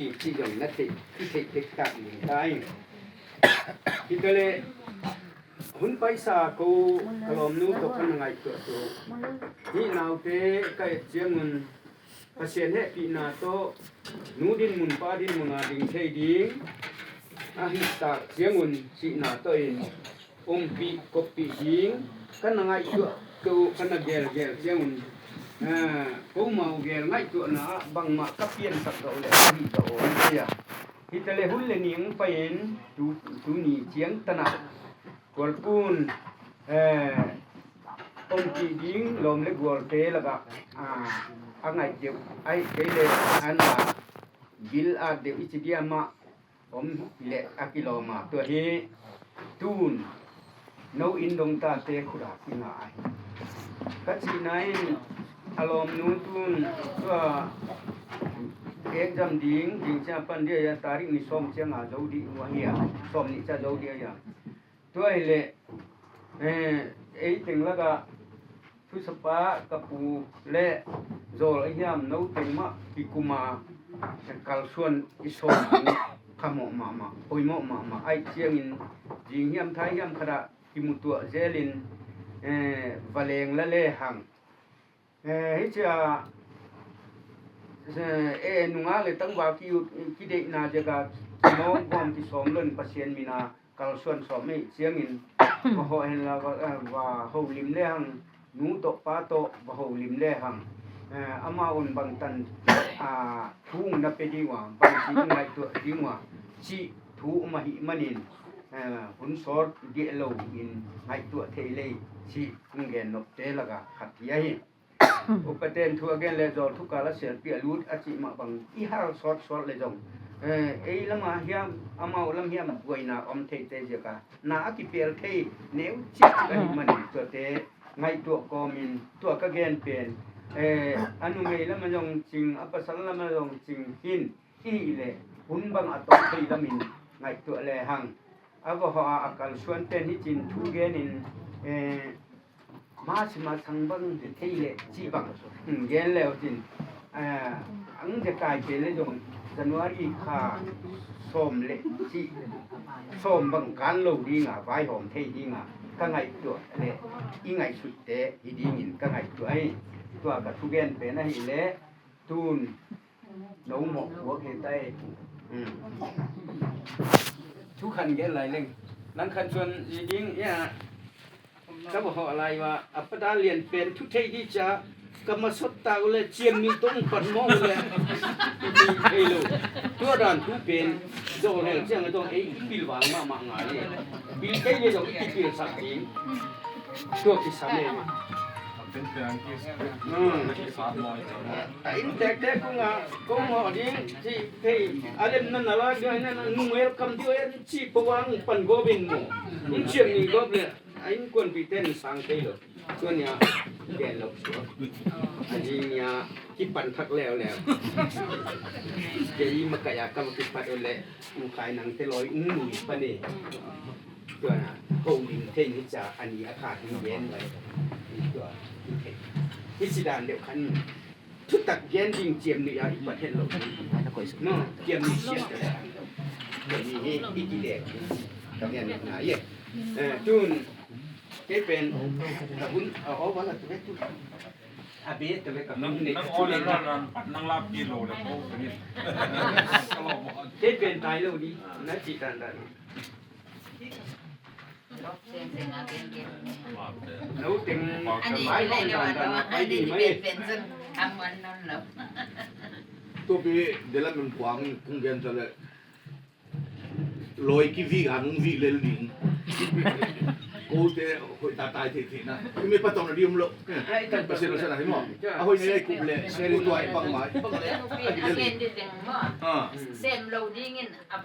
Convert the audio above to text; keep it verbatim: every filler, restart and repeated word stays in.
Cih zong na theih, i theih tektak ding ta ing. Hi ta leh hun paisa ko ka lawmnu tawh ka na ngaihtuah tu hih naute ka et ciangun Pasian hehpihna tawh nu dinmun pa dinmun a ding thei ding a hihtak ciangun cihna tawh in ompih koppih ding ka na ngaihtuah tawh ka na gelgel ciangun, eh, ko mau gel ngaihtuahna ah bangmah ka piansak gawh leh ka hih ka aw hi a. Hi ta leh hun le ni hong pai-in tu, tuni ciang tanah Kualpun, eh, ompih ding lawm le gualte lakah, ah, a ngaih deuh, a hih kei leh a na bil at deuh i ci diam ah om leh a kilawm a tua hi. Tun no inn dong tate khut a kingah ahi. Ka cihna in a lawmnu tun tua exam ding ding cia pan dia ya tarik ni sawm ciang a zo dih uh ahi a, sawm nih cia zo dih ahi a. Tua hi leh, eh, ei teng lakah thusapa ka pu le zawl a hiam no teng mah kikum a kalsuan i sawm ding phamawh mahmah, poimawh mahmah. Aih ciangin zing hiam thai hiam khatah kimutuah zelin, eh, va leng la lehang. Eh, hih cia, eh, eh, nungak le tangval ki, kideihna ziaka kimawk gawm kisawm lon Pasian mina kalsuan sawm aih ciangin va hawh hen la va, eh, va holim lehang, nu tawh pa tawh va holim lehang, eh, amau un bangtan, ah, thu na pia ding ua, bangci ngaihtuah ding ua cih thu um ahih manin, eh, hun sawt diah lo in ngaihtuah thei lei cih hong gen nopte lakah khat hi ahi. Upaten thu a gen le zawl thukal a sialpi a lut a cih mah bang i hal sawtsawt le zong, eh, ei lamah hiam amau lam hiam buaina om theite ziaka na a kipel thei neu cikcik ahih manin tuate ngaihtuah kawmin tua ka gen pen, eh, a numei lamah zong cing, a pasal lamah zong cing hin, i hih leh hun bang a tawh thei lamin ngaihtuah lehang. A va hawh a, a kalsuan pen hi cin thu genin, eh, March masang bang hi thei leh cih bang, hmm, gen leu cin, eh, ang zekai pen le zong January kha sawm le cih sawm bang kan lo dinga vaihawm thei dinga ka ngaihtuah leh i ngaihsutte hi dingin ka ngaihtuah hi. Tua ka thugen pen ahih leh tun no mawh puak he tai. Hmm. Thu khan gen lai leng. Nang khan chuan zi ding ia. Ka va hawh lai ua a pada lian pen thu thei di cha ka masot ta u le ciam ni tong pat mawh u le. Thei lo. Tua dan thu pen zo hel chiang a dong ei i pil vang mahmah ngai le. Pil kei le dong i pil sak ding. Tua kisam e. A inntekte kong a kong hawh ding cih thei a lemna na la ding a na nung welcome ding a cih pawang pan gawvin mu. In ciam ning gawp le a innkuanpihte in sang thei lo. Tua nia gen lo suak a ding nia kipan thak leuleu. Kei makaih a ka va kipat uh leh. Ung kai nang te lawi ung nui pa ne. Tua na ko ling thei ni cha ani a kha hi gen lai. Tua hi thei. Hi si dan deuh khan thutak gen ding ciam nui a i pat hen lo. No, ciam nui siat ka le. Ni hi i ki le. Ka gen na ye. Eh, tun kei pen ka hun a over la tu tu. A be tu ka hun ne. Nang ole na nang lap ki lo le ko ni. Kei pen tai lo ni. Na ci dan dan. No teng pai dan dan dan pai ding mai. Tupi delam men kuang kung gen ta le. Loi kivik a nung vik lel ding. Kote hoih ta tai thei thei na. Kumi patong na dium lo. Pasian lo sana hi mo. A hoih nei ai kup le. Ko tuai pang mai. Pang le. A ki lel. Ah. Sem lo dingin a